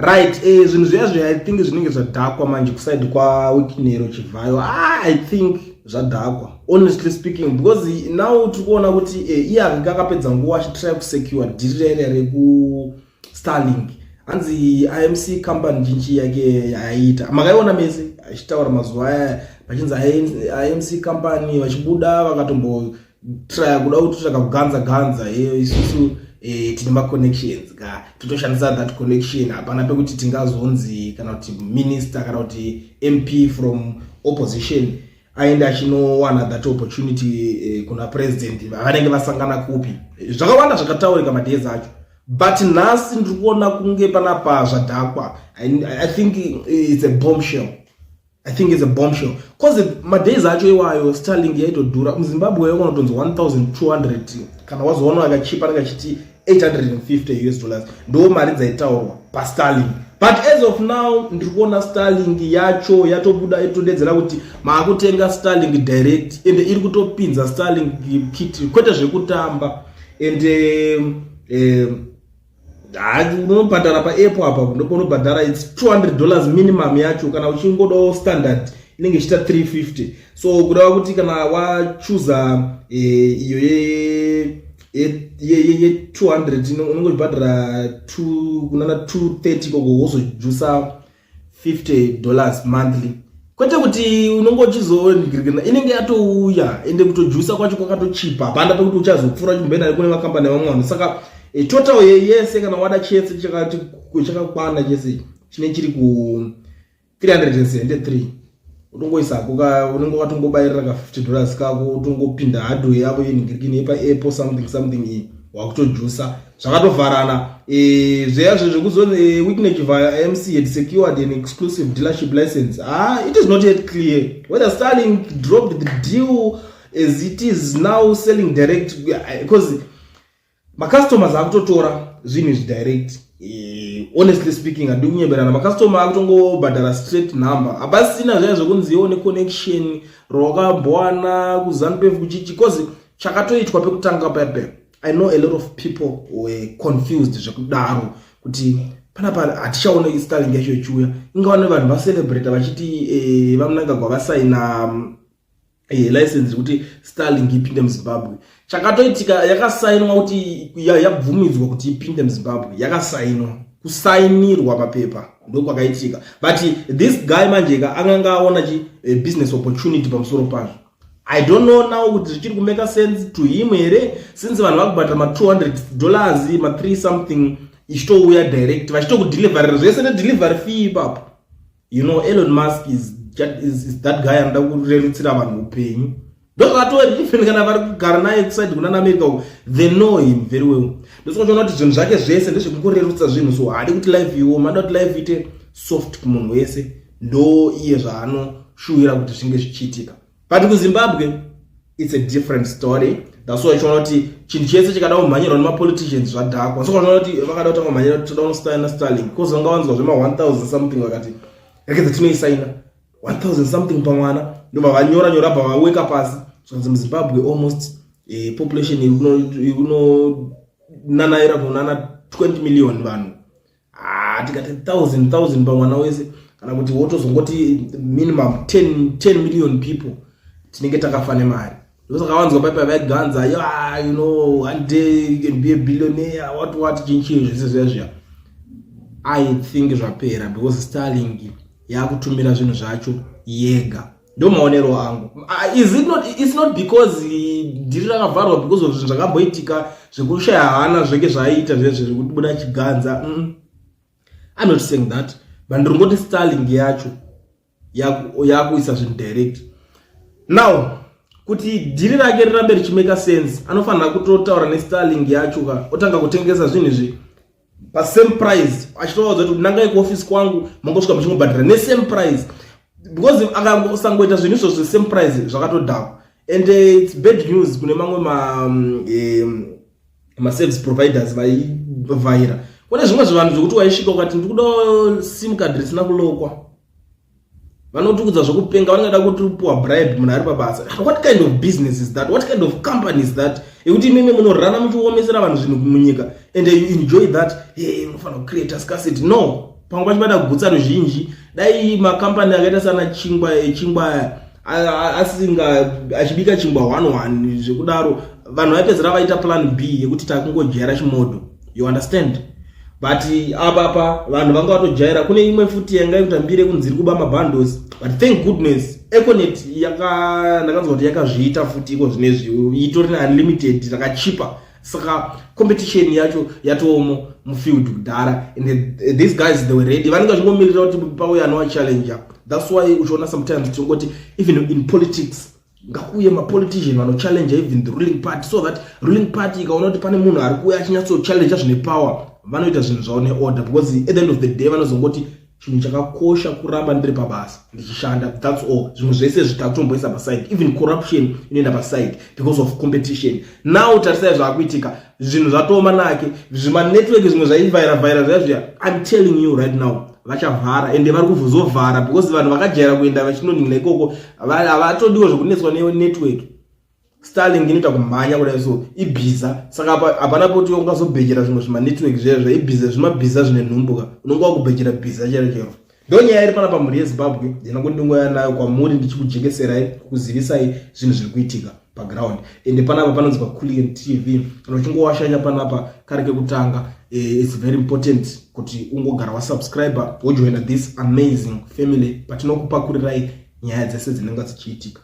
Right, zvinhu zviya zviya, I think zvinenge zvadhakwa manje kuside kwaWicknell Chivayo. Ah, I think zvadhakwa, honestly speaking, because now tiri kuona kuti iye akanga akapedza nguva achitry kusecure deal rere rekuStarlink. Hanzi IMC company chinchi yake yaaiita, makaiona mese achitaura mazuva aya pachinzi IMC company, vachibuda vakatombotrya kuda kutotsvaka kuganza ganza, isusu tine maconnections ka, totoshandisa that connection. Hapana pekuti tingazonzi kana kuti minister kana kuti MP from opposition aende achinowana that opportunity kuna president. Vanenge vasangana kupi? Zvakawanda zvakataurika madays acho, but nhasi ndiri kuona kunge panapa zvadhakwa. I think it's a bombshell. I think it's a bombshell 'cause madays acho iwayo Starlink yaitodhura. MuZimbabwe yaigona kutonzi 1200, kana wazoona akachipa anenge achiti 850 US dollars. Ndo mari dzaitaurwa paStarlink, but as of now ndiri kuona Starlink yacho yatobuda, itodedzera kuti maakutenga Starlink direct, ende iri kutopinza Starlink kit kwete zvekutamba. And unobhadhara paapp apa, ndopaunobhadhara. It's $200 minimum yacho. Kana uchingodawo standard inenge ichiita 350. So kureva kuti kana wachuza iyo ye200, unenge uchibhadhara kunana 230 koko, wozojusa $50 monthly. Kwete kuti unonge uchizogirigirina, inenge yatouya, ende kutojusa kwacho kwakatochipa. Hapana pekuti uchazopfuura chimboenda kune makambani evamwe vanhu. Saka total yese, kana wada chese chakakwana chese, chine chiri ku 373. Utongoisako, unenge watongobayirira ka $50 kako, utongopinda hardware yavo yenhingirikini yepaApple something something iyi, wakutojusa zvakatovharana. Zveya zvezvekuzonzi Wicknell Chivayo IMC had secured an exclusive dealership license, ah, it is not yet clear whether Starlink dropped the deal as it is now selling direct, because macustomers akutotora zvinhu izvi direct. Honestly speaking, handi kunyeberana, macustomer akutongobhadhara straight number. Hapasina zvaya zvekunzi iwo neconnection rwakambowana kuZANU PF kuchichi, 'cause chakatoitwa pekutanga pepe, I know a lot of people were confused zvekudaro kuti panapa hatichaona Starlink yacho ichiuya. Ingava nevanhu vacelebrata vachiti vaMnangagwa vasaina license yekuti Starlink ipinde muZimbabwe. Chakatoitika, yakasainwa kuti yabvumidzwa kuti ipinde muZimbabwe, yakasainwa, kusainirwa mapepa ndokwakaitika. But this guy manjeka anganga aona chi business opportunity pamusoro pazvo. I don't know now kuti zvichiri kumake sense to him here, since vanhu vakubhadhara ma$200, ma3 something, ichitouya direct, vachitokudeliverera zvese nedelivery fee ipapo. You know, Elon Musk is that guy anoda kurerutsira vanhu upenyu. Ndozvatori, even kana vari kugara naye kuside kuna America uko, they know him very well. Ndosaka kuti zvinhu zvake zvese ndezvekungorerutsa zvinhu. So haadi kuti life iwo, anoda kuti life ite soft kumunhu wese. Ndo iye zvaanoshuwira kuti zvinge zvichiitika. But kuZimbabwe it's a different story. That's why uchiona kuti chinhu chese chikada kumhanyirwa nemapoliticians zvadhakwa. Saka uchiona kuti vakada kutanga kumhanyira kuti toda kunosaina Starlink, because vanga vanzwa zvema1000 something, vakati rekedza tinoisaina 1000 something pamwana. Ndobva vanyora nyora, bva vaweka pasi, zvanzi muZimbabwe almost population iri kunonanaira kunana 20 million vanhu. Ah, tikati 1000 1000 pamwana wese, kana kuti wotozongoti minimum 10 million people, tinenge takafa nemari. Ndosaka vanzwa paipa vaiganza, ya, one day you can be a billionaire, what chinchii zvese zviya zviya. I think zvapera because Starlink yakutumira zvinhu zvacho yega. Ndo maonero angu. Is it not, it's not because deal rakavharwa because of zvinhu zvakamboitika zvekushaya hana zvenge zvaiita zvezve zvekubuda chiganza. I'm not saying that, but ndiri ngoti Starlink yacho yakuisa zvinhu direct now. Kuti deal rake rirambe richimake sense, anofanira kutotaura neStarlink yacho ka, otanga kutengesa zvinhu izvi pasame price, achitovaudza kuti nangai kuofisi kwangu, mangosvika muchingobhadhara nesame price, because akangosangoita zvinhu izvozvo same price, zvakatodhakwa. And it's bad news kune mamwe maservice providers vaivhaira. Kune zvimwe zvivanhu zvekuti waisvika ukati ndikuda SIM card risina kulokwa, vanotukudza zvokupenga, vanongada kuti upiwa bribe munhu ari pabasa. What kind of business is that? What kind of company is that yekuti imimi munorana muchiomesera vanhu zvinhu munyika and you enjoy that? Hey, munofanira kucreate scarcity. No. Pamwe pacho pada kugutsa ruzhinji. Dai makambani akaita sana chingwa echingwa aya asinga achibika chingwa 11 zvekudaro, vanhu vaipedzera vaita plan B yekuti takungojaira chimodho, you understand? But apa apa vanhu vanga vatojaira. Kune imwe futi yanga ikuita mbiri yekunzi iri kuba mabundles, but thank goodness Econet yaka, ndakanzwa kuti yakazviita futi iko zvinezvi, itori neunlimited rakachipa. Saka competition yacho yatoomo mufield kudhara, and these guys, they were ready. Vanenge vachingomirira kuti pauya anowachallenger. That's why uchiona sometimes tingoti even in politics ngakuuye mapolitician vanochallenger even the ruling party, so that ruling party ikaona kuti pane munhu ari kuuya achinyatsochallenge zvine power, vanoita zvinhu zvavo neorder, because at the end of the day vanozongoti chinhu chakakosha kuramba ndiri pabasa ndichishanda, that's all. Zvimwe zvese zvitakutomboisa paside, even corruption inoenda paside because of competition. Now tarisai zvaakuitika, zvinhu zvatooma nake, zvimanetwork zvimwe zvaivhaira vhaira zviya zviya. I'm telling you right now, vachavhara, ende vari kuzovhara because vanhu vakajaira kuenda vachinoningina ikoko, havatodiwo zvekunetswa nenetwork. Starlink inoita kumhanya kudai, so ibhiza. Saka hapana poti ungazobhejera zvimwe zvimanetwork zvezvo, ibhiza, zvimabhiza zvine nhumbuka, unonge wakubhejera bhiza chero chero. Ndo nyaya iri panapa, mhuri yeZimbabwe. Ndina kuti ndingoya nayo kwamuri ndichikujekeserai, kukuzivisai zvinhu zviri kuitika paground. Ende panapa panonzi paCulian TV. Kana uchingowashanya panapa kari kekutanga, it's very important kuti ungogara wasubscribe, wojoina this amazing family, patinokupakurirai nyaya dzese dzinenge dzichiitika.